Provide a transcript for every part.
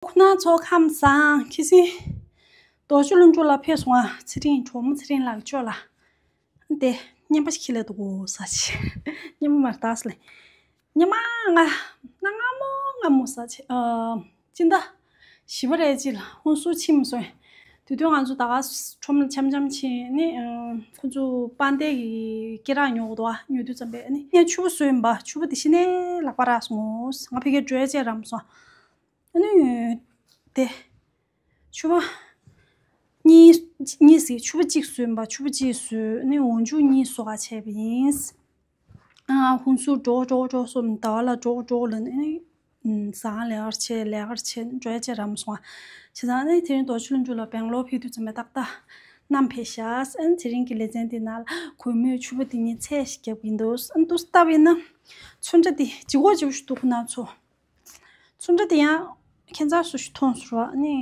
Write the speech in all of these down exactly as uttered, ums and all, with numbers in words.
ཁོ་ན་ཚོ་ཁམས་བཟང་། ཁྱི་སིང་རྡོ་ཆུ་ལུང་ཕྲུག་ལ་ཕེབས་སོང་ང་། ཚེ་རིང་གྲོགས་མོ་ཚེ་རིང་ལགས་ཅོ་ལ། དེ་རྔན་པ་ཞིག་ཁྱི་ལ་འདུག་གོ་ཟ་ཆེ། རྔན་པ་མར་ལྟ་སི་ལེ། ཉི་མ་ང་ན་སྔ་མོ་སྔ་མོ་ཟ་ཆེ། ཨ་སྤྱི་ཟླ་བཞི་པ་རེད་ཅིག་ལ་ཧུན་སུར་ཕྱིན་མ་སོང་། དུས་དུས་ང་ཚོ་ད་ག་ཁྲོམ་ལ་འཆམ་འཆམ་ཕྱིན་ནི། ཁོ་ཚོ་པན་ཏེ་གི་སྐེ་རགས་ཉོ་གི་འདུག་ཉོ་དུས་ཙམ་པས་ནི་ངས་ཕྱུ་པ་བཟོས་ཡིན་པ། ཕྱུ་པ་དེ་ཤི་ནས་ལག་པ་རག་སོང་། ང་ཕ་གིར་འགྲོ་ཡ་བྱས་རམ་སོང་། ཨ་ནི་དེ་ཕྱུ་པ་གཉིས་གཉིས་ཟིག་ཕྱུ་པ་གཅིག་བཟོས་ཡིན་པ། ཕྱུ་པ་གཅིག་བཟོས་ནི་འོ་འཇུ་གཉིས་བཟོ་ག་བྱས་པ་ཡིན། ཨ་ཧུན་སུར་འགྲོ་འགྲོ་འགྲོ་སོང་། ཟླ་བ་ལ་འགྲོ་འགྲོ་ལ་ནི། ཨ་ཟ་ཁང་ལས་ཀ་བྱེད་ལས་ཀ་བྱེད་འགྲོ་ཡ་བྱས་རམ་སོང་ང་། བྱས་ཙང་ནི་དེ་རིང་རྡོ་ཆུ་ལུང་ཕྲུག་ལ་སྦེང་ལོར་ཕེབས་དུས་ཙམ་པས་ཏག་ཏག་བསྣམས་ཕེབས་ཤག་ཨ་ནི་དེ་རིང་གི་ལེ་ཚན་འདི་ནང་ལ་གུས་མོས་ཕྱུ་པ་འདི་ཉིད་ཚད་ཞིག་བརྒྱབ་ཀྱིན་འདུག་ཨ་ནི་འདུག་སེ་བལྟས་པ་ཡིན་ན་ཚོན་ཁྲ་འདི་ལྗིད་ཁོག་ལྗིད་པོ་ཞིག་འདུག་ཁོ་ན་ཚོ། ཚོན་ཁྲ་འདི་ཡང་ཁྱད་མཚར་སུ་ཞིག་མཐོང་སོང་ར། ཨ་ནི་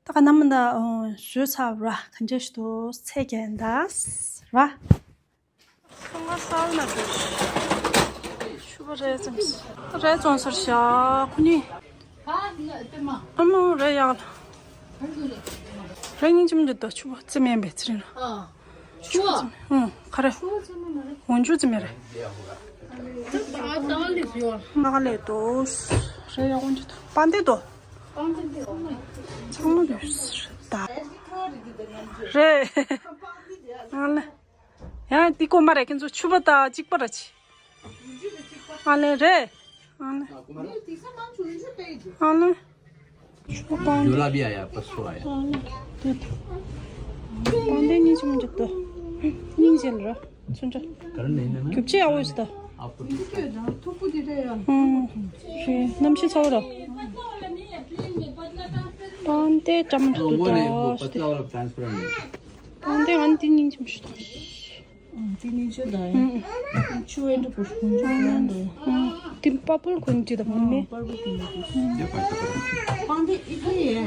ད་ག་ནམ་ད་བཟོས་ཚར་བ་ར། ག་འདྲ་ཞིག་འདུག་ཚད་བརྒྱབ་ཡིན་ད་ར། ཁོང་ང་སལ་ན་འགྲོ། ཕྱུ་པ་རས་ཙམ་རས་བཙོང་སར་བཞག་ཁོ་ནི། ཨ་མོ་རས་ཡག་ལ། རས་སྙིང་རྗེ་མོ་འདུག་ད་ཕྱུ་པ་རྩེ་མེད་པའི་ཚེ་རིང་ལ། ཕྱུ་པ། ཨང་། ག་རེ། འོ་འཇུ་རྩེ་མེད་རེད། ང་ལས་དོ། རས་ཡག་པོ་འདུག་པན་ཏེ་དོ། ཚང་མ་འདུག་ད། རེད། ང་ལ། ཡང་འདི་ཀོ་མ་རེད། ཁྱེད་ཚོ་ཕྱུ་པ་དང་གཅིག་པ་ར་ཆི། ཨ་ལེ་རེད། ཨ་ལེ། ཨ་ལེ། ཕྱུ་པ་པང་། ཇོ་ལ་བི་ཨ་ཡ་པ་སོ་ཨ་ཡ། ཨ་ལེ། དེ་པང་དེ་གཉིས་ཆུང་འཇུག་ཏོ། སྙིང་རྗེ་ལ་ར། ཚུན་ཆ། རྒྱུ་ཆ་ཡག་པོ་ཡོད་ད། ཨ་ཐུག་པོ་དེ་རེད་ཡ། ཨང་། རེད། གནམ་གཤིས་ཚ་བོ་ར། པང་དེ་ཀྲམ་དུ་ད། པང་དེ་ང་འདི་སྙིང་རྗེ་མོ་ཞིག་དང་། དེ་ནི་ཆོས་དང་། ཆུ་ཨེ་འདྲ་པོ་ཞིག་འཇུག་ཡང་འདུག་དེ་པར་པལ་གོན་གྱི་དང་མི། པར་པལ་གོན་གྱི། पानी इधर ही है।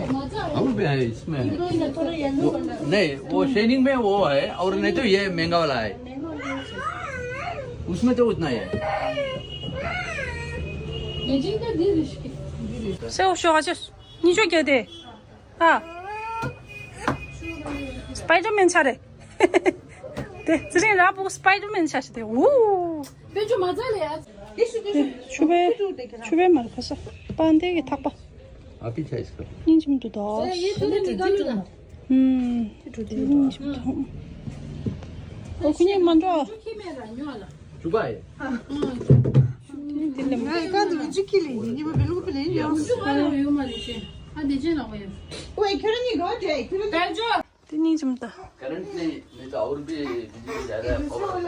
और भी है इसमें। नहीं, वो शेनिंग में वो है, और नहीं तो ये महंगा वाला है। उसमें तो उतना ही है। སེའུ་ཤོག་ཨ་ཅེ། གཉིས་ཤོག་བརྒྱད་དེ། ཨ། སྤའི་ཌར་མེན་ཆ་རེད། དེ་ཚེ་རིང་ར་པོ་སྤའི་ཌར་མེན་ཆ་ཞིག་དེ། ཨུ། དཔེ་ཆུ་མ་ཚ་ལེ་ཨ། དེ་ཆུ་པའི་ཆུ་པའི་མར་ཁ་ས་པང་དེ་གི་ཐག་པ། आप ही चाहिए इसका। སྙིང་རྗེ་མོ་འདུག་ད། ये तो निकालो ना। ཨུམ། སྙིང་རྗེ་མོ་འདུག་ཨོ་ཁུ་ཉིན་མ་འགྲོ། चुका है। དེ་ལས་མ། ང་གང་དུ་ཅི་ཁི་ལེ་ཡིན་ཉི་མ་བེ་ལུག་པེ་ལེ་ཡིན་ཡང་། ཨ་དེ་ཅི་ལ་གོ་ཡོད། ཨོའི་ཁྱོད་རང་གཉིས་གོ་དྲེ་ཁྱོད་རང་གཉིས། དེ་སྙིང་རྗེ་མོ་ད། करंट नहीं, नहीं तो और भी बिजली ज़्यादा है, पावर।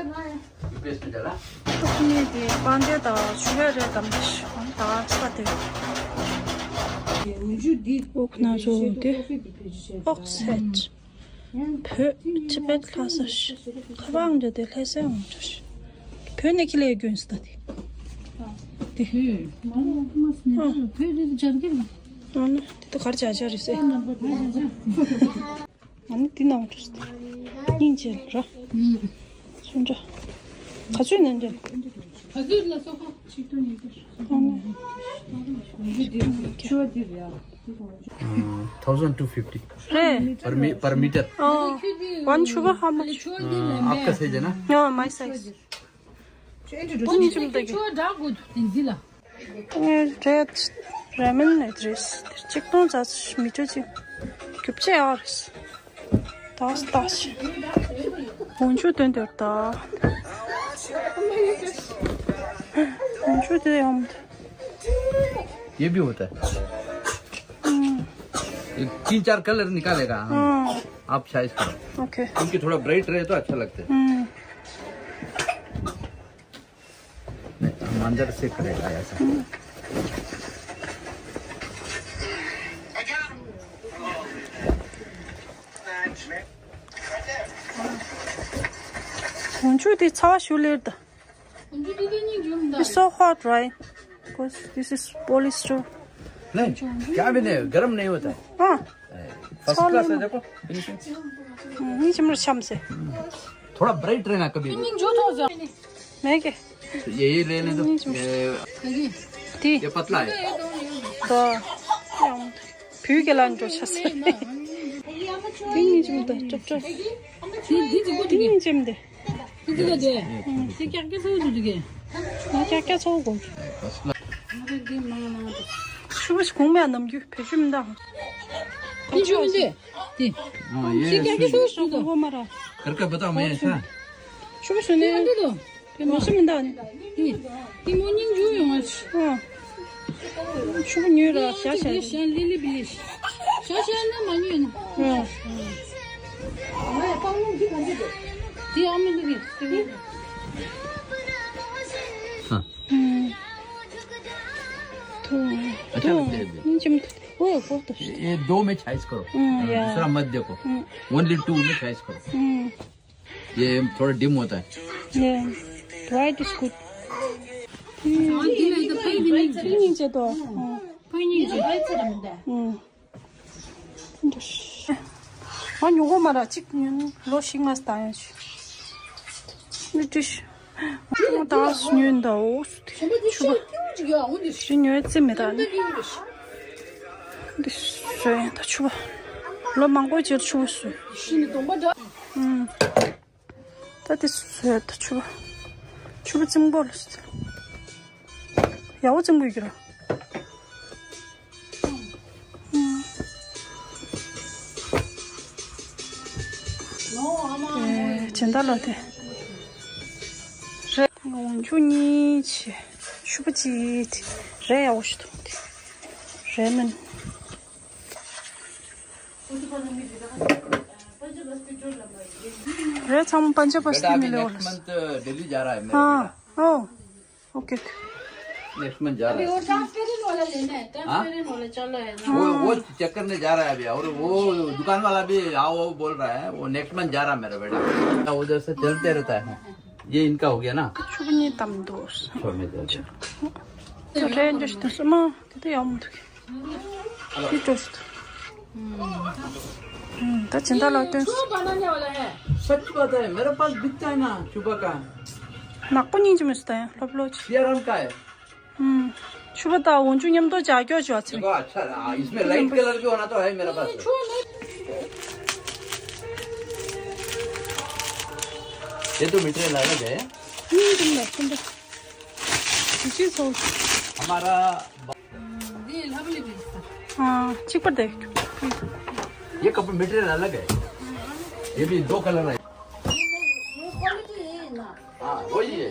यूपीएस में चला। ཨོ་ཁུ་ཉིན་དེ་པང་དེ་ད་ཆུ་བེ་རེད་དམ་ད་ས་དེ། ཨོ་ཁུ་ན་ཚོ་དེ། ཨོག་སེད། བོད་ཅི་པད་ལྷ་ས་ཤི། ཁ་པང་འདྲ་དེ་ལྷ་ས་འོང་འདྲ་ཤི། བོད་ནས་ཁྱི་ལས་རྒྱུན་སི་ད་དེ། དེ། ཨ། བོད་རིགས་སྦྱར་གི་རེད། ཨ་ནི་དེ་ད་གར་བྱ་བྱ་རེད་སེ། ཨ་ནི་དེ་ནང་འདྲ་སི་ད། སྙིང་རྗེ་ལ་ར། སུ་འདྲ། ག་ཚོད་ནས་འདྲ། ག་ཚོད་ལ་སོ་ཁ་ཆིག་སྟོང་ཉིས་བརྒྱ། ཨ་ནི། ཆུ་བ་འདི་རེད། Thousand two fifty རེད། Per me- per meter। ཨོ། One sugar how much? आपका size है ना? No, my size. ཁྱོད་འདི་འགྲོ་ཁྱོད་འདི་འགྲོ་ཁྱོད་འདྲ་དགོས་འདུག་འདི་ལ། རེད། ར་མེན་ནི་རེད། གཅིག་སྟོང་ཙམ་མི་འགྲོ་ཅིག་རྒྱུ་ཆ་ཡག་རེད། ད་ད་ཞིག་འོན་ཆུ་དོན་དེར་ད། འོན་ཆུ་དེ་ཡང་། ये भी होता है। हम्म। ये तीन चार कलर निकालेगा। हाँ। आप शाइज करो। ओके। क्योंकि थोड़ा ब्राइट रहे तो अच्छा लगता है। हम्म। नहीं, हम अंदर से करेगा ऐसा। हम्म। འོན་ཆུ་དེ་ཚ་བ་ཞུ་ལེར་ད། It's so hot, right? Because this is polyester. नहीं, क्या भी नहीं, गर्म नहीं होता है। हाँ। फर्स्ट क्लास है, देखो, फिनिशिंग। हम्म, ཉིང་རྗེ་མོ་ཆམ་སེ། थोड़ा ब्राइट रहना कभी भी। ཉིང་རྗེ་མོ། मैं क्या? ये, ये ले लें तो। ये, ती। ये पतला है। ད་ཡང་བུ་ག་ལ་འགྲོ་ཆ་ས། དེ་ཉིན་ཅིམ་ད་ཅོབ་ཅོབ། དེ་དེ་དེ་དེ་ཉིན་ཅིམ་དེ། དེ་དེ་ལ་དེ། དེ་ཀྱག་ཀྱག་ཚོ་དེ་གི། ང་ཀྱག་ཀྱག་ཚོ་གོ། ང་དེ་དེ་མ་ན། ཤུ་བ་ཤུ་གོང་མ་ནམ་རྒྱུ་བེད་སྤྱོད་མི་འདང་། དེ་ཤུ་མི་འདི། དེ། དེ་ཀྱག་ཀྱག་ཚོ་ཤུ་གོ་མ་ར། घर का पता मैं ऐसा। ཤུ་བ་ཤུ་ནས། དེ་དེ་དེ། དེ་མོ་ཤི་མི་འདའ་ནི། དེ་དེ་མོ་སྙིང་རྗེ་ཡོང་བ་ཆི། ཨ། ཆུ་ཉོས་ར་ཤ་ཤ། ཤ་ལི་ལི་བི་ལི། ཤ་ཤ་ན་མ་ཉོས་ན། ཨ། དེ་ཨ་མི་ལུ་གི། हाँ। तो अच्छा तो लगता है अभी। नहीं जम तो वो वो तो ये दो में चॉइस करो। हम्म, या। दूसरा मत देखो। हम्म। ओनली टू में चॉइस करो। हम्म। ये थोड़ा डिम होता है। Yeah, white is good. हाँ, डिम है तो कई भी नहीं चाहिए। नहीं चाहिए तो। हाँ। कोई नहीं चाहिए। हम्म। ང་ཉོ་གོ་མ་ར་གཅིག་ཉོ་ལོ་ཤིག་མ་སྟ་ཡ་ཆུ། ནི་ཏིས། ང་ད་ཉོ་འདའ་འོ་སུ་དེ་ཆུ་བ། ཞི་ཉོ་ཙི་མེ་ད་ནི། འདི་སོ་ཡ་ད་ཆུ་བ། ལོ་མང་པོ་ཅིར་ཆུ་བ་སུ། ཨུམ། ད་དེ་བཟོས་ད་ཆུ་བ། ཆུ་བ་རྩིང་པོ་ལ་ཟེར། ཡག་པོ་རྩིང་པོ་ཡོད་ཀྱི་ར། ཨེ་སྦྱིན་བདག་ལ་དེ། རེད། འོང་ཆུ་གཉིས་བྱས། ཆུ་བ་གཅིག་དེ། རས་ཡག་པོ་ཞིག་འདུག་དེ། རས་མིན། रे हम पंजाब बस्ती में ले वाला। नेक्स्ट मंथ दिल्ली जा रहा है मेरा हाँ। बेटा। ओ। ओके। नेक्स्ट मंथ जा रहा है। अभी वो ट्रांसपेरेंट वाला लेना है, ट्रांसपेरेंट वाला चलो है ना। वो वो चेक करने जा रहा है अभी। और वो दुकान वाला भी आओ आओ बोल रहा है। वो नेक्स्ट मंथ जा रहा है मेरा बेटा। उधर से चलते रहता है। ये इनका हो गया ना। छोड़ने तम दोस्त। छोड़ने दे। रेंज तो समा। कितने याम तो। ཁྱི་སྤྲོ་ཞིག་ད་ཅི་འདྲ་ལ་སྟོན། सच बात है, मेरे पास बिकता है ना चुबा का। ནག་པོ་སྙིང་རྗེ་མོ་ཞིག་ད་ཡང་ལྷོབ་ལྷོབ་ཅིག सियाराम का है। ཆུ་བ་དང་འོ་ཆུ་མཉམ་དུ་ཇ་ཀྱོ་ཇ་ཚིམ། देखो, अच्छा, हाँ, इसमें लाइट कलर भी होना तो है मेरे पास। ये तो मीठा लाल है। སྙིང་རྗེ་མོ་ཞིག་ད། ཅི་ཅི་ཚོ། हमारा हाँ, चिक पर देख। ये कपड़े मटेरियल अलग है। ये भी दो कलर है। हाँ, वही है।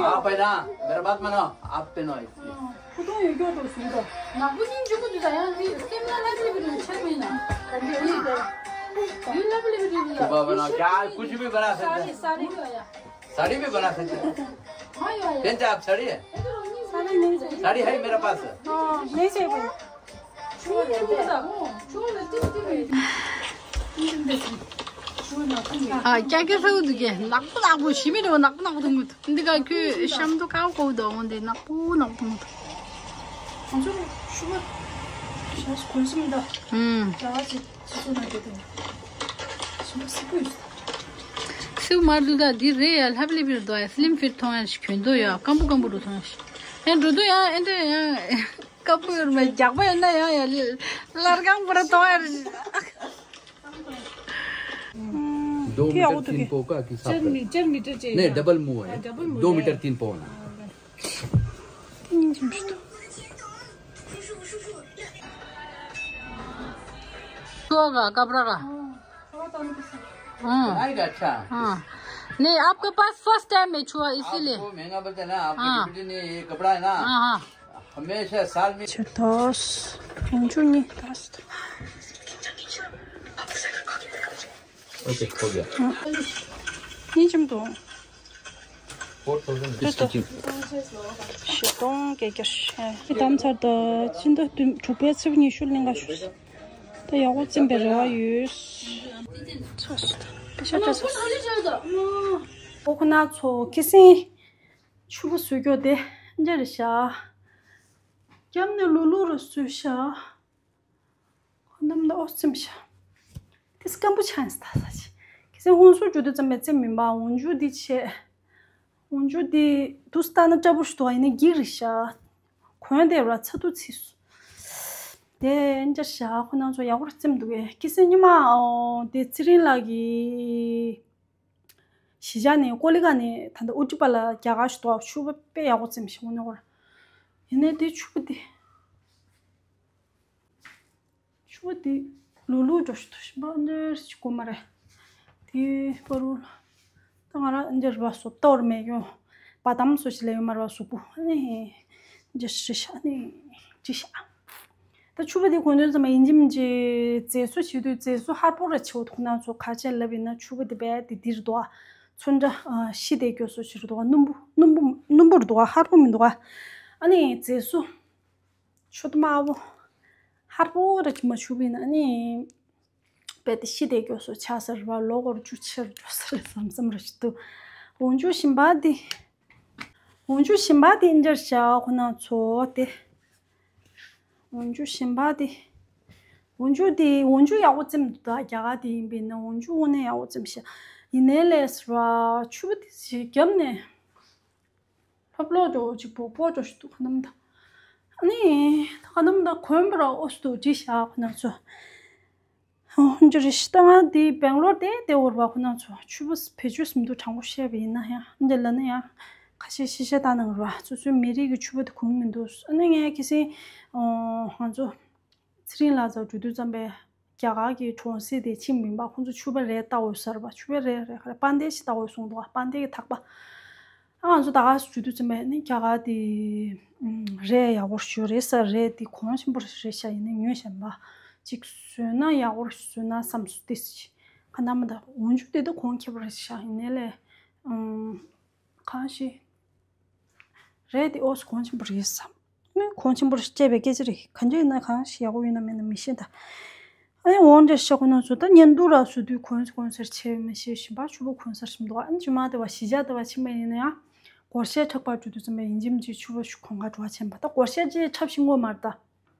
आप है ना, मेरा बात मानो, आप पहनो ऐसे। पुतों ये क्यों तो सुन तो। ना कुछ नहीं जो कुछ आया नहीं, इसके बिना लग नहीं बिना छह महीना। ये लग नहीं बिना। बाबा ना क्या कुछ भी बना सकते हैं। साड़ी साड़ी आया। साड़ी भी बना सकते हैं। हाँ यार। पहनते आप साड़ी है? साड़ी नहीं चाहिए। साड़ी है मेरे पास। हाँ, नहीं चाहिए भाई। ཨ། ཀྱ་ཀྱ་ཟེར་གི་འདུག་གས། ནག་པོ་ནག་པོ་ཞི་མི་རེད་བ། ནག་པོ་ནག་པོ་འདུག་འདི་ག་ཁྱོད་ཤམ་དུ་ཀའོ་ཀའོ་འདུག་འོང་དེ་ནག་པོ་ནག་པོ་འདུག་ང་ཚོ་ཤུ་བ་ཤ་གོན་སུམ་ད། ཨུམ། ཅ་བ་ཅི་ཅི་ཚོ་ན་དེ་དང་། ཤུ་བ་སི་ཀུ་ཡོད། སུ་མར་འདུག་ད་འདི་རེད་ཡ། ལྷབ་ལྷིབ་ཡོད་དོ་ཡ། སི་ལིམ་ཕིཊ་མཐོང་ཡ་ཞིག་གྱོན་དོ་ཡ། སྐམ་པོ་སྐམ་པོ་རུ་མཐོང་ཡ་ཞིག་ཨེ་འགྲོ་དོ་ཡ། ཨེ་འདྲ་ཡ། དཀར་པོ་ཡོད་མེད་རྒྱག་པ་ཡིན་ན་ཡང་ཡང་སླར་གང་པོ་ར་གཏོང་ཡ་རེད། दो मीटर तीन पाव का हिसाब है। चार मी- चार मीटर चाहिए। नहीं, डबल मुंह है। हाँ, डबल मुंह दो है। मीटर तीन पाव ना। तो होगा कपड़ा का। हाँ। बनाएगा अच्छा। हाँ। नहीं, आपके पास फर्स्ट टाइम है छुआ, इसीलिए। आपको महंगा पड़ता है ना, आपकी हाँ। ड्यूटी नहीं है, ये कपड़ा है ना। हाँ, हाँ। हमेशा साल में छठोस। ओके, हो गया। हाँ। ये चम तो। Four thousand. ཤེས་སྟོང་སྐད་རྒྱག་ཤེས། དམ་ཚར་དུ་ཕྱི་ཟླ་དྲུག་པའི་ཚེས་ཉི་ཤུ་ལ་ལེན་ག་ཞུ། ད་ཡག་པོ་བཙེམ་པའི་རེ་བ་ཡོད། ཚོ་ཞིག་པེ་ཤ་སྤྲད་སོང་། ཨོ་ཁོ་ན་ཚོ་ཁི་སིང་ཆུ་བོ་བཟོས་ཀྱོ་དེ་འདྲ་རེད་ཤག་རྒྱབ་ནས་ལོ་ལོ་རུ་བཟོས་ཤག་ཁོ་རྣམས་ལ་ཨོ་སེམས་ཤ། དེ་སྐམ་པོ་ཆགས་ཡིན་ས་ད་ས་ཆེ། ཁྱེད་ཚོས་ཧོན་སུར་འཇུ་དུས་ཙམ་པའི་རྩེ་མིན་པ་འོན་འཇུ་འདི་ཆེ། འོན་ཅུ་དེ་དུས་ལྟ་ན་སྐྲ་བོ་ཞིག་འདུག་ཡིན་ན་འགྱིག་རེད་ཤག་གོན་དེ་ར་ཚ་དུ་ཚིགས་སུ། དེ་འཇར་ཤག་ཁོ་ན་ཚོ་ཡག་པོ་རྩེམ་འདུག་གས། ཁི་སེ་ཉི་མ་ཨོ་དེ་ཚེ་རིང་ལགས་ཀྱི་གཞིས་ཆགས་ནས་ཀོ་ལི་གྷལ་ནས་ད་ལྟ་ཨུ་ཏི་པ་ལ་རྒྱ་གར་ཞིག་འདུག་ཕྱུ་པ་དཔེ་ཡག་པོ་རྩེམ་ཤག་འོ་ན་ཁོ་ར། ཡིན་ནའི་དེ་ཕྱུ་པ་དེ། ཆུ་བ་འདི་ལུག་ལུག་འགྲོ་ཞིག་ཐུ་ཞིག་པ་འདིར་ཞིག་གོ་མ་རེད། དེ་པ་རུ་ལ་ད་ང་རང་འདིར་བ་སོ་ཏོར་མེད་ཡོ། བ་དམ་སོ་ཞིག་ལས་ཡོད་མ་རེད་བ་གཟུགས་པོ་ཨ་ནི་འདིར་ཞིག་ཨ་ནི་ཅི་ཤ། ད་ཆུ་བ་འདི་གོན་དོན་ཙམ་ཡིན་གཅིག་མིན་གཅིག་མཛེས་བཟོ་བྱེད་དུས་མཛེས་བཟོ་ཧར་པོ་ར་བྱེད་འོ་དུ་ཁོ་ན་ཚོ་ཁ་ཆེ་ལབ་ཡིན་ན་ཆུ་བ་འདི་བས་འདི་འདིར་འདུག་ཨ། ཚོན་འདྲ་ཤི་དེ་སྐྱོ་སོ་ཞིག་འདུག་ཨ། སྣུམ་པོ་སྣུམ་པོ་སྣུམ་པོར་འདུག་ཨ། ཧར་པོ་མི་འདུག་ཨ། ཨ་ནི་མཛེས་བཟོ། ཆུ་དམར་པོ། ཧར་པོ་ར་ཅི་མ་ཆུ་བིན་ཨ་ནི། པད་དེ་ཤི་དེ་སྐྱོ་སོ་ཆ་སར་བ་ལོ་གོར་ཅུ་ཆེར་འགྲོ་སར་བསམ་བསམ་ར་ཞིག་ཏུ། འོན་ཅུ་ཞིམ་པ་དེ། འོན་ཅུ་ཞིམ་པ་དེ་འཇར་བྱ་ཁོ་ན་ཚོ་དེ། འོན་ཅུ་ཞིམ་པ་དེ། འོན་ཅུ་དེ་འོན་ཅུ་ཡག་པོ་ཙམ་འདུག་ད་རྒྱ་གར་དེ་ཡིན་པས་ན་འོན་ཅུ་དངོས་གནས་ཡག་པོ་ཙམ་ཤ། ཡིན་ནའི་ལས་སར་བ་ཆུ་བ་དེ་ཞིག་བརྒྱབ་ནས། ལྷོབ་ལྷོབ་འགྲོ་ཅིག་བོག་བོག་འགྲོ་ཞིག་འདུག་ཁ་ནམ་ད། ཨ་ནི་ད་ཁ་ནམ་ད་གོན་པ་ར་ཨོ་སི་འདུག་ཅི་ཤག་ཁོ་ན་ཚོ། ཨོ་འཇུ་རེ་ཞི་ད་ང་འདི་སྦེང་ལོར་དེ་དེ་འོར་བ་ཁོ་ན་ཚོ་ཆུ་བོ་བེད་སྤྱོད་སུམ་འདུག་དྲང་པོ་བཤད་པ་ཡིན་ན་ཡང་འདི་ལ་ནི་ཡང་ཁ་ཤས་ཤི་ཤ་ད་ནང་ར་སོ་སོའི་མི་རིགས་ཀྱི་ཆུ་བོ་དེ་གོན་མི་འདུག་ཨ་ནི་ངས་ཁ་སང་ང་ཚོ་ཚེ་རིང་ལགས་ཚོ་འགྲོ་དུས་ཙམ་པས། རྒྱ་གར་གྱི་གྲོང་གསེབ་དེ་ཕྱིན་མིན་པ་ཁོང་ཚོ་ཕྱུ་པ་རེ་ལྟ་འོས་ཟེར་བ་ཕྱུ་པ་རེ་རེ་ག་རེ་པན་དེ་ཞིག་ལྟ་འོས་གསུངས་འདུག་ཨ་པན་དེ་གི་ཐག་པ། ཨ་ང་ཚོ་ད་ག་སུ་ཞུ་དུས་ཙམ་པས་ནི་རྒྱ་གར་དེ་རེ་ཡག་པོ་ཞུ་རེད་ཟེར་རེད་དེ་གོང་ཆེན་པོ་རེད་ཤག་ཡིན་ནི་ཉོས་བཞིན་པ་ཅིག་བཟོས་ན་ཡག་པོ་བཟོས་ན་བསམ་སུ་ཏི་སི་ཁ་ན་མ་ད་འོན་ཆུ་དེ་ད་གོང་ཁེ་པོ་རེད་ཤག་ཡིན་ནི་ལས་གང་ཞིག་རེད་དེ་ཨོ་སི་གོང་ཆེན་པོ་རེད་བསམ། ནི་གོང་ཆེན་པོར་སྤྲད་པའི་སྐད་ཆ་རེད། གང་ཅི་ཡིན་ན་གང་ཞིག་ཡག་པོ་ཡོད་ན་མེད་ན་མི་ཤེས་ད། ཨ་ནི་འོང་འདྲ་ཤག་ཁོ་ན་ཚོ་ད་བརྙན་ཐུང་ར་བཟོ་དུས་གོན་གོན་སར་ཆེ་མི་ཤེས་བཞིན་པ་ཆུ་བོ་གོན་སར་ཞིམ་འདུག་ཨ་ནི་ཇི་མ་དེ་བ་གཞིས་ཆགས་དེ་བ་ཕྱིན་པ་ཡིན་ན་ཡང་སྒོར་གཞས་འཁྲབ་པར་འགྲོ་དུས་ཙམ་པ་ཡིན་གཅིག་མིན་གཅིག་ཆུ་བོ་ཞིག་གོན་ག་འགྲོ་བ་ཆེན་པ་ད་སྒོར་གཞས་ཅིག་འཁྲབ་ཤིང་གོ་མར་ད།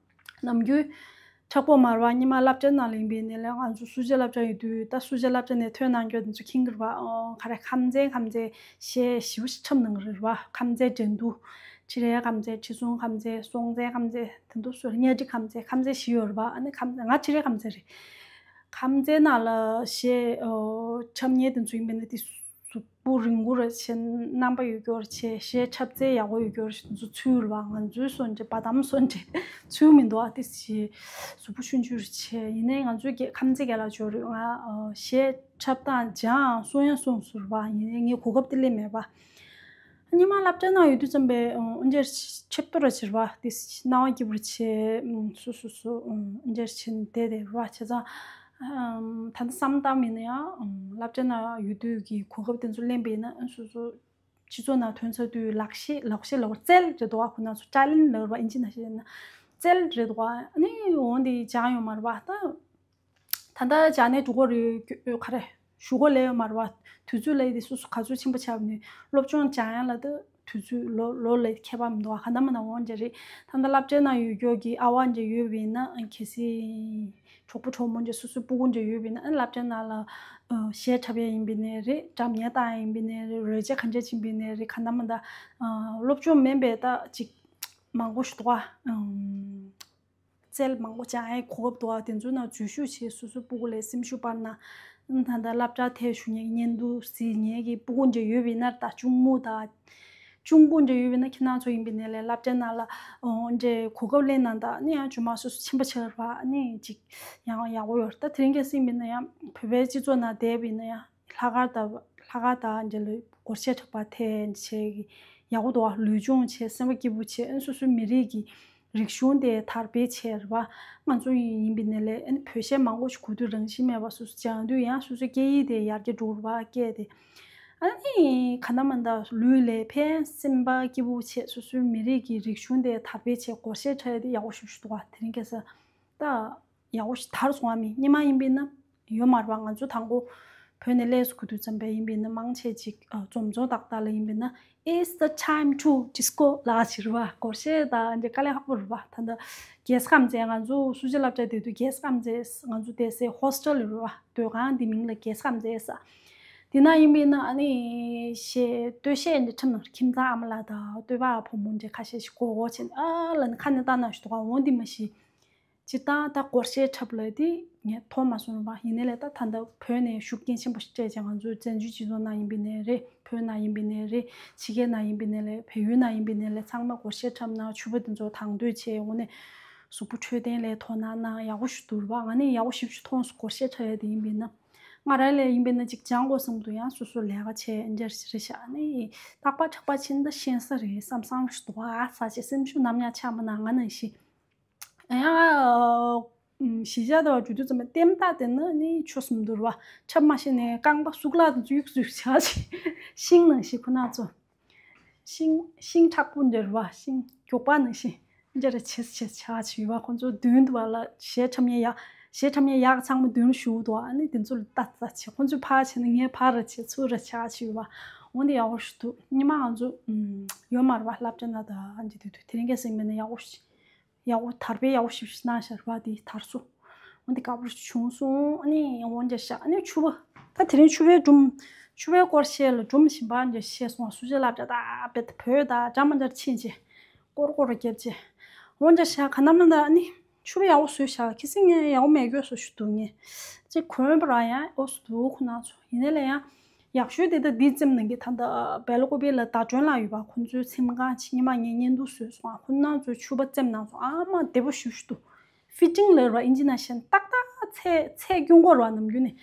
ནམ་རྒྱུན་ཆག་པོ་མར་བ་ཉི་མ་བསླབ་བྱ་ནང་ལ་ཡིན་པའི་ནས་ལས་ང་ཚོ་སུ་ཇ་བསླབ་བྱ་ཡོད་དུས་ད་སུ་ཇ་བསླབ་བྱ་ནས་ཐོན་གནང་རྒྱུ་དེ་ཚོ་ཁྱིང་གིར་བ་ཨོ་ག་རེ་ཁམ་ཚན་ཁམ་ཚན་གཞས་ཞིབ་ཞིབ་འཁྲབ་གནང་གི་རེད་བ། ཁམ་ཚན་འགྲན་བསྡུར་ཁྲི་རལ་ཁམ་ཚན་ཁྲི་སྲོང་ཁམ་ཚན་སྲོང་བཙན་ཁམ་ཚན་དེ་འདུག་སོ་གཉའ་ཁྲི་ཁམ་ཚན་ཁམ་ཚན་བཞི་ཡོད་རེད་བ། ཨ་ནི་ཁམ་ཚན་ང་ཁྲི་རལ་ཁམ་ཚན་རེད། ཁམ་ཚན་ནང་ལ་གཞས་ཨོ་འཁྲབ་མཁན་དེ་ཚོ་ཡིན་པའི་ནས་དེ། གཟུགས་པོ་རིང་པོ་ར་བྱས་རྣམ་པ་ཡོད་རྒྱུ་ར་བྱས་གཞས་འཁྲབ་རྩལ་ཡག་པོ་ཡོད་རྒྱུ་ར་བྱས་དེ་ཚོ་ཚུལ་བ་ང་ཚོའི་སོན་འདྲེ་བ་དམ་སོན་འདྲེ་ཚུལ་མི་འདུག་ཨ་ཏི་སི་གཟུགས་པོ་ཆུང་ཆུང་ར་བྱས་ཡིན་ནའི་ང་ཚོའི་རྒྱལ་ཁམས་ཚེ་རྒྱལ་ལ་འབྱོར་རེད་ང་གཞས་འཁྲབ་སྟངས་སྦྱངས་སོང་ཡང་སོང་ཟུར་བ་ཡིན་ནའི་ངའི་གོ་སྐབས་དེ་སླེབས་མེད་པ། ཉི་མ་སློབ་གྲྭ་ནང་ཡོད་དུས་ཙམ་པས་འོན་ཅེར་ཆེབ་ཏོ་ར་བྱེད་པ་ཏི་སི་སྣང་བ་སྐྱིད་པོ་ར་བྱས་སུ་སུ་སུ་འོན་ཅེར་ཕྱིན་བསྡད་དེ་ར་བྱས་ཙང་། ད་ལྟ་བསམ་བཏང་མིན་ན་ཡང་སློབ་གྲྭ་ནང་ཡོད་དུས་ཀྱི་གོ་སྐབས་དེ་ཚོ་ལེན་པ་ཡིན་ན་སོ་སོ་སྤྱི་ཚོགས་ནང་ཐོན་ཚར་དུས་ལག་ཤེས་ལག་ཤེས་ལག་རྩལ་རེད་འདུག་བ། ཁོ་ན་ཚོ་ཊེ་ལེན་ཊི་ལབ་པ་ཨིན་ཇི་ནང་བཤད་ན་རྩལ་རེད་འདུག་བ། ཨ་ནི་འོང་དེ་སྦྱང་ཡོང་མ་རེད་བ་ད། ད་ལྟ་སྦྱང་ནས་འགྲོ་གི་རེད་ག་རེ་ཞུ་གོ་ལས་ཡོད་མ་རེད་བ། དུས་ཚོད་ལས་དེ་སོ་སོ་ག་ཚོད་ཕྱིན་པ་ཆགས་པ་ནི་སློབ་སྦྱོང་སྦྱང་ཡ་ལ་ད། དུས་ཚོད་ལོ་ལོ་ལ་ཁྱད་པར་མི་འདུག་ཨ། ག་ན་མ་ན་འོང་འདྲ་རེད། ད་ལྟ་སློབ་གྲྭའི་ནང་ཡོད་རྒྱུ་གི་ཨ་བ་འདྲ་ཡོད་པ་ཡིན་ན་གལ་སྲིད་གྲོགས་པོ་གྲོགས་མོ་འདྲ་སོ་སོའི་སྤུ་གུ་འདྲ་ཡོད་པ་ཡིན་ན་ཨ་སློབ་གྲྭའི་ནང་ལ་གཞས་འཁྲབ་ཡ་ཡིན་པ་ནས་རེད། སྒྲ་སྙན་བཏང་ཡ་ཡིན་པ་ནས་རེད། རོལ་ཆ་ག་འདྲ་ཕྱིན་པ་ནས་རེད། ག་ན་མ་ད་སློབ་སྦྱོང་མིན་པའི་ད་ཅིག་མང་པོ་ཞིག་འདུག་ཨ། རྩལ་མང་པོ་སྦྱང་ཡའི་གོ་སྐབས་འདུག་ཨ། དེ་ཚོའི་ནང་འཛུལ་ཞུགས་བྱས་སོ་སོའི་སྤུ་གུ་ལ་སེམས་ཤུགས་སྤར་ན། ད་ལྟ་སློབ་གྲྭ་ཐད་ཞུགས་མཁན་གྱི་བརྙན་ཐུང་གཟིགས་མཁན་གྱི་སྤུ་གུ་འདྲ་ཡོད་པ་ཡིན་ན་ད་གཅུང་མོ་ད། གཅུང་པོ་འདྲ་ཡོད་པ་ཡིན་ན་ཁྱེད་རང་ཚོ་ཡིན་པ་ཡིན་ན་ལས་སློབ་གྲྭའི་ནང་ལ་འདྲ་གོ་སྐབས་ལེན་གནང་ད་ནི་ཡང་རྗེས་མ་སོ་སོ་ཕྱིན་པ་ཆགས་ར་ནི་ཅིག་ཡང་ཡག་པོ་ཡོད་རེད། ད་དེ་རིང་ཁ་སང་ཡིན་པ་ཡིན་ན་ཡང་བོད་པའི་སྤྱི་ཚོགས་ནང་བསྡད་པ་ཡིན་ན་ཡང་། ལྷག་དཀར་དང་ལྷག་དཀར་དང་འདྲ་ལོ་སྒོར་གཞས་འཁྲབ་པ་དེ་བྱས་ཀྱི་ཡག་པོ་འདུག་བ། ལུས་སྦྱོང་བྱས་སེམས་པ་སྐྱིད་པོ་བྱས་ཨ་སོ་སོའི་མི་རིགས་ཀྱི་རིག་གཞུང་དེ་དར་སྤེལ་བྱས་རེད་བ། ང་ཚོ་ཡིན་པའི་ནས་ལས་ཨ་ནི་བོད་གཞས་མང་པོ་ཞིག་གོ་དུས་རང་བཞིན་མེད་པ་སོ་སོ་སྦྱང་དུས་ཡང་སོ་སོའི་སྐད་ཡིག་དེ་ཡར་རྒྱས་འགྲོ་རེད་བ་སྐད་དེ། ཨ་ནི་ག་ན་མ་ད་ལུས་ལ་ཕན་སེམས་པ་སྐྱིད་པོ་བྱས་སོ་སོའི་མི་རིགས་ཀྱི་རིག་གཞུང་དེ་དར་སྤེལ་བྱས་སྒོར་གཞས་འཁྲབ་ཡ་དེ་ཡག་པོ་ཞེ་པོ་ཞིག་འདུག་བ། དེ་རིང་ཁ་སང་ད། ཡག་པོ་ཞིག་དར་སོང་བ་མིན་སྔོན་མ་ཡིན་པས་ན་ཡོད་མ་རེད་བ། ང་ཚོ་དང་པོ་བོད་ནས་སླེབས་སུ་གོ་དུས་ཙམ་པས་ཡིན་པས་ན་མང་ཆེ་ཅིག་འཛོམས་འཛོམས་ཏག་ཏག་ལ་ཡིན་པས་ན་It's the time to disco ལ་ཞིག་རེད་བ། སྒོར་གཞས་དང་འདྲ་དཀའ་ལས་ཁག་པོ་རེད་བ། ད་ལྟ་རྒྱལ་ས་ཁམས་ཚན་ང་ཚོ་སུ་ཇི་སློབ་གྲྭ་བསྡད་དུས་རྒྱལ་ས་ཁམས་ཚན་ང་ཚོ་བསྡད་སའི་ཧོ་སི་ཊེལ་རེད་བ། སྡོད་ཁང་འདི་མིང་ལ་རྒྱལ་ས་ཁམས་ཚན་ཟེར། དེ་ན་ཡིན་པས་ན་ཨ་ནི་ཞེས་སྟོད་གཞས་འདི་ཁྲིམས་ནང་ཁྱིམ་ཚང་ཨ་མ་ལགས་དང་སྟོད་པ་བུ་མོ་འདྲ་ཁ་ཤས་ཤིག་གོ་གོ་བྱས་ནས་ཨ་ལ་ནི་ཁ་ནས་བཏང་ན་ཞུ་དོག་འོང་འདི་མ་ཤི། སྤྱིར་བཏང་ད་སྒོར་གཞས་འཁྲབ་ལ་དེ་ངས་མཐོང་མ་སོང་བ་ཡིན་ནའི་ལས་ད་ད་ལྟ་བོད་ནས་ཤུགས་རྐྱེན་ཆེན་པོ་ཞིག་སྤྲད་ཀྱང་ང་ཚོའི་བཙན་བྱོལ་སྤྱི་ཚོགས་ནང་ཡིན་པའི་ནས་རེད། བོད་ནང་ཡིན་པའི་ནས་རེད། ཕྱི་རྒྱལ་ནང་ཡིན་པའི་ནས་ལས་བལ་ཡུལ་ནང་ཡིན་པའི་ནས་ལས་ཚང་མ་སྒོར་གཞས་འཁྲབ་ན་ཕྱུ་པ་དེ་ཚོ་དང་དོད་བྱས་འོང་ནས་གཟུགས་པོ་འཕྲོད་བསྟེན་ལས་དོ་སྣང་གནང་ཡག་པོ་ཞིག་འདུག་ར་བ། ང་ནི་ཡག་པོ་ཞིབ་ཞིབ་མཐོང་སོང་། སྒོར་གཞས་འཁྲབ་ཡ་དེ་ཡིན་པའི་ན་ང་རང་ལས་ཡིན་པའི་ན་ཅིག་སྦྱང་དགོས་བསམ་འདུག་ཡང་སོ་སོ་ལས་ཀ་བྱས་འདྲ་ཞིག་རེད་ཤག་ནི་རྟག་པར་འཁྲབ་པ་ཕྱིན་ད་ཤེས་ས་རེད་བསམ་བསམ་ཞིག་འདུག་ཨ་ས་ཆེ་སེམས་ཤུགས་ནམ་ཡང་ཆག་མ་གནང་ང་ནང་བཞིན། ཡང་གཞིས་ཆགས་དུ་བ་འགྲོ་དུས་ཙམ་པ་ལྟེམ་ཐག་དེ་ནི་ནི་ཆོ་གསུམ་འདུར་བ་འཁྲབ་མ་ཤེས་ནས་རྐང་པ་སུག་ལག་དུ་འཛུགས་འཛུགས་བྱ་ཞིང་ཤིང་ནང་ཞིག་ཁོ་ན་ཚོ་ཤིང་ཤིང་མཁྲེགས་པོ་འདྲ་རུ་བ་ཤིང་མགྱོགས་པ་ནང་ཞིག་འཇར་ཆེས་ཆེས་བྱ་ཞིག་ཡོད་བ། ཁོ་ཚོ་མདུན་དུ་བ་ལ་གཞས་འཁྲབ་མཁན་ཡག་གཞས་འཁྲབ་མཁན་ཡག་ཚང་མ་མདུན་ཞུགས་འདུག་ཨ་ནི་དེ་ཚོ་ལ་ལྟ་ལྟ་བྱེད། ཁོ་ཚོས་ཕར་བྱས་ན་ངས་ཕར་ར་བྱེད་ཚུར་ར་བྱ་ཞིག་ཡོད་བ། འོན་ཏེ་ཡག་པོ་ཞིག་འདུག་ཉི་མ་ང་ཚོ་ཡོད་མ་རེད་བ། སློབ་གྲྭ་ན་ད་འཇི་དུས་དུས་དེ་རིང་གས་སེང་མེད་ན་ཡག་པོ་ཞིག་ཡག་པོ་དར་སྤེལ་ཡག་པོ་ཞིག་གནང་ཤར་བ་དེ་དར་སོ། འོན་ཏེ་དགའ་པོ་བྱུང་སོང་། ཨ་ནི་འོན་ཀྱང་ཤ་ཨ་ནི་ཕྱུ་པ་ད་དེ་རིང་ཕྱུ་པའི་སྒྲུང་ཕྱུ་པའི་སྐོར་བཤད་ལ་སྒྲུང་ཞིམ་པ་འདྲ་བཤད་སོང་། སུ་ཇི་ལབ་ཅག་ད་བེད་བོད་ད་འདྲ་མ་འདྲ་ཕྱིན་ཆེ་སྐོར་སྐོར་རྒྱབ་ཆེ། འོན་ཀྱང་ཤ་ག་ནམ་ན་ད་ཨ་ནི་ཕྱུ་པ་ཡག་པོ་བཟོས་ཤ་ཁི་སིང་ངས་ཡག་པོ་མེད་གྱོད་སོ་ཞུ་འདུག་ངས་ཅིག་གོན་པ་ར་ཡང་ཨོ་སུ་འདུག་ཁོ་ན་ཚོ་ཡིན་ནའི་ལ་ཡང་། ཡག་ཤོས་དེ་ད་འདི་བཙེམ་ནང་གི་ད་ལྟ་སྦེལ་ཀོབ་ལ་ཟླ་སྒྲོན་ལགས་ཡོད་པ། ཁོང་ཚོའི་ཚེམ་ཁང་ཆེ་ཉི་མ་ངས་བརྙན་ཐུང་བཟོས་སོང་ཨ། ཁོང་རྣམ་ཚོའི་ཕྱུ་པ་བཙེམ་གནང་སོང་ཨ་མ་བདེ་པོ་ཞུ་ཞུ་འདུག་ཕི་ཊིང་ལབ་ར་ཨིན་ཇི་ནང་བཤད་ན་ཏག་ཏག་ཚད་ཚད་སྐྱོན་གོ་ར་ནམ་རྒྱུན་ནས་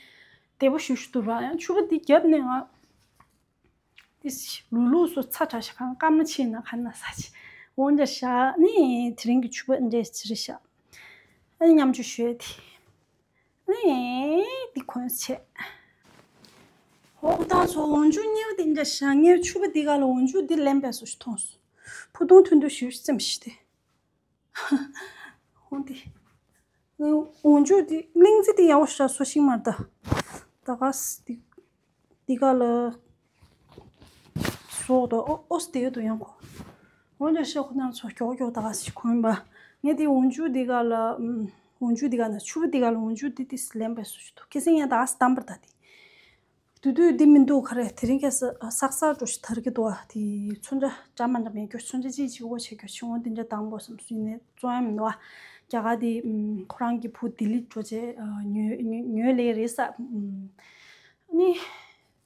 བདེ་པོ་ཞུ་ཞུ་འདུག་ར། ཡང་ཕྱུ་པ་འདི་རྒྱབ་ནས་ང་ཏིས་ལུ་ལུ་སོ་ཚ་དྲག་ཤ་ཁང་སྐམ་ན་ཕྱིན་ན་ཁ་ན་ས་ཆེ་འོན་ཀྱང་ཤ་ནི་དེ་རིང་གི་ཕྱུ་པ་འདྲས་ཅི་རེད་ཤ་ཨ་ནི་མཉམ་སྤྱོད་ཞུས་ཏེ། ཨེ། འདི་གོན་བྱས། འོ་ད་ཚོ་འོན་ཆུ་སྙེའུ་འདི་འདྲ་ཞག་སྙེའུ་ཕྱུ་པ་འདི་ག་ལ་འོན་ཆུ་འདི་ལེན་པས་སུ་ཞིག་མཐོང་སོང་། ཕུ་ཐུང་ཐུང་ཐུང་ཞུ་ཙམ་ཞིག་སྟེ། འོ་འདི། འོན་ཆུ་འདི་གླིང་རྩེ་འདི་ཡག་པོ་ཞག་སོ་ཤིང་མར་ད། ད་ག་སི་འདི། འདི་ག་ལ། སོགས་དང་ཨོ་ཨོ་སི་དེ་དུ་ཡང་གོ། འོན་ཀྱང་ཤོག་ཁོ་ན་ཚོ་མགྱོགས་མགྱོགས་ད་ག་སི་གོན་པ། ངས་དེ་འོན་ཆུ་འདི་ག་ལ། འོན་ཆུ་འདི་ག་ན་ཕྱུ་པ་འདི་ག་ལ་འོན་ཆུ་འདི་ཏིས་ལེན་པའི་སུ་ཞིག་འདུག་ཁེ་སེང་ཡང་ད་ག་སི་དམ་པར་ད་དེ། དུ་དུས་འདི་མི་འདུག་ག་རེ་དེ་རིང་ཁ་ས་སག་སག་འགྲོ་ཞིག་དར་གི་འདུག་ཨ། དེ་མཚོན་ཆ་འདྲ་མ་འདྲ་མེད་རྒྱུ་མཚོན་ཆ་ཅིག་ཅིག་འོ་བྱེད་རྒྱུ་ཆེ་འོ་འདི་འདྲ་དང་པོ་བསམ་སུ་ཡིན་ནས་བཙོང་ཡ་མི་འདུག་ཨ། རྒྱ་གར་དེ་ཁོ་རང་གི་བུ་ལྡི་ལི་འགྲོ་བྱས་ཉོས་ཉོས་ཉོས་ལེ་རེད་ས། ཨ་ནི།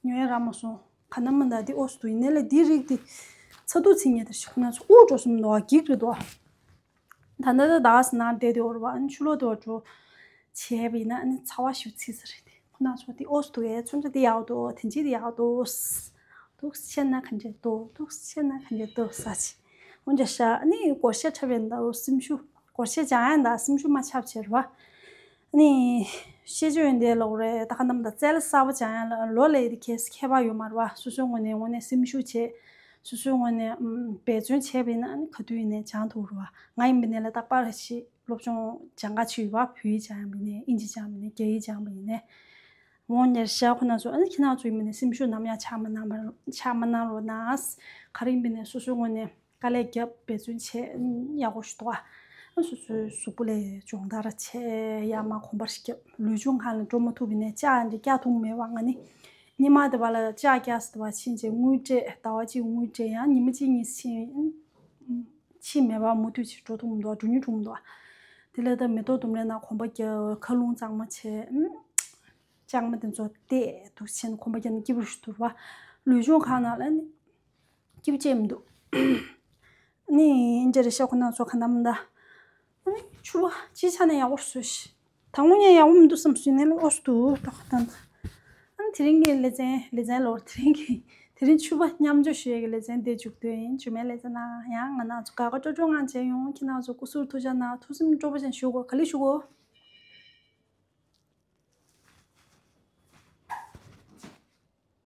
ཉོས་རག་མ་སོང་། ག་ན་མ་ད་འདི་ཨོ་སི་དུ་ཡིན་ནའི་ལས་འདི་རིགས་འདི་ཚ་གདུག་ཚིག་ཉེ་དར་ཞིག་ཁོ་ན་ཚོ་དབུགས་འགྲོ་སོང་མི་འདུག་ཨ། འགྱིག་རེད་འདུག་ཨ། ད་ནི་ད་ད་སི་ན་བསྡད་དེ་འོར་བ་ཨ་ནི་ཆུ་ལོག་དེ་འོར་འགྲོ་བྱས་པ་ཡིན་ན་ཨ་ནི་ཚ་བ་ཞིག་ཚིག་ས་རེད་དེ་ཁོ་ན་ཚོ་འདི་ཨོ་སི་དུ་ཡའི་མཚོན་ཆ་འདི་ཡག་འདུག་དེ་འཇིག་འདི་ཡག་འདུག་འདུག་ཆེ་ན་ག་འདྲ་འདུག་འདུག་ཆེ་ན་ག་འདྲ་འདུག་ས་ཆེ་འོན་ཀྱང་ཤ་ཨ་ནི་སྒོར་གཞས་འཁྲབ་པའི་འདའ་བོ་སེམས་ཤུགས། སྒོར་གཞས་སྦྱང་ཡ་འདའ་སེམས་ཤུགས་མ་ཆག་བྱེད་ར། ནི། ཤེས་བྱ་ཡོན་ཏན་ལོག་རེད་ད་ག་ནམ་ད་རྩལ་གསར་པ་སྦྱང་ཡ་ལ་ལོ་ལས་དེ་ཁྱེད་ཁྱད་པར་ཡོད་མ་རེད་བ། སོ་སོའི་ངོས་ནས་ངོས་ནས་སེམས་ཤུགས་བྱེད། སོ་སོའི་ངོས་ནས་འབད་བརྩོན་བྱས་པ་ཡིན་ན་ནི་ག་དུས་ཡིན་ནའི་སྦྱང་ཐུབ་རེད་བ། ང་ཡིན་པ་ནས་ལ་རྟག་པར་ཞིག་སློབ་སྦྱོང་སྦྱང་ག་ཆུ་ཡོད་བ། བོད་ཡིག་སྦྱང་པ་ཡིན་ནའི་ཨིན་ཇི་སྦྱང་པ་ཡིན་ནའི་རྒྱ་ཡིག་སྦྱང་པ་ཡིན་ནའི། འོ་ཉེར་ཤ་ཁོ་ན་ཚོ་ཨ་ནི་ཁྱེད་རང་ཚོ་ཡིན་པ་ནས་སེམས་ཤུགས་ནམ་ཡང་ཆག་མ་གནང་བར་ཆག་མ་གནང་རོགས་གནང་། ག་རེ་ཡིན་པ་ནས་སོ་སོའི་ངོས་ནས། དཀའ་ལས་བརྒྱབ་འབད་བརྩོན་བྱས་ཡག་པོ་ཞིག་འདུག་ཨ། སོ་སོའི་གཟུགས་པོ་ལ་སྦྱོང་བརྡར་བྱས་ཡར་མར་གོམ་པ་ཞིག་བརྒྱབ་ལུས་སྦྱོང་ཁང་ལ་འགྲོ་མ་ཐུབ་པ་ཡིན་ནའི་ལྕགས་འདི་བཀྱག་ཐུབ་མེད་པ་ང་ནི། ཉི་མ་དེ་བ་ལ་ལྕགས་བཀྱག་སི་དེ་བ་ཕྱིན་བྱས་དངུལ་སྤྲད་ཟླ་བ་གཅིག་དངུལ་སྤྲད་ཡང་ཉི་མ་གཅིག་གཉིས་ཕྱིན་ཕྱིན་མེད་པ་མུ་མཐུད་ཅིག་འགྲོ་ཐུབ་མི་འདུག་འགྲོ་མྱོང་འགྲོ་མི་འདུག་དེ་ལས་ད་མེ་ཏོག་ལྡུམ་རའི་ནང་གོམ་པ་རྒྱབ་མཁའ་རླུང་གཙང་མ་བྱས། ལྕང་མ་དེ་ཚོ་བལྟས་འདུག་ཕྱིན་གོམ་པ་རྒྱབ་ནས་སྐྱིད་པོ་ཞིག་འདུག་བ། ལུས་སྦྱོང་ཁང་ནང་ལ་ནི། སྐྱིད་པོ་ཅིག་མི་འདུག་ནི་འཇའ་རིས་ཤོག་ཁོ་ན་ཚོ་ག་ནམ་ད། ནི་ཕྱུ་པ་ཅི་ཆ་ནས་ཡག་པོ་བཟོས་ཤིག་དང་པོ་ངས་ཡག་པོ་མི་འདུག་བསམ་སོང་ནས་ལ་ཨོ་སི་འདུག་ད་ཁོ་ད་ད། ཨ་ནི་དེ་རིང་གི་ལེ་ཚན་ལེ་ཚན་ལོར་དེ་རིང་གི་དེ་རིང་ཕྱུ་པ་མཉམ་སྤྱོད་ཞུ་ཡས་ཀྱི་ལེ་ཚན་དེ་མཇུག་བསྡུ་ཡིན། མཇུག་མའི་ལེ་ཚན་ནང་ཡང་ང་རང་ཚོ་དགའ་དགའ་སྤྲོ་སྤྲོ་ངང་མཇལ་ཡོང་། ཁྱེད་རང་ཚོ་སྐུ་གཟུགས་ཐུགས་ཅག་གནང་། ཐུགས་སེམས་སྤྲོ་པོ་ཅན་ཞུ་དགོས། ག་ལེ་ཞུ་དགོས།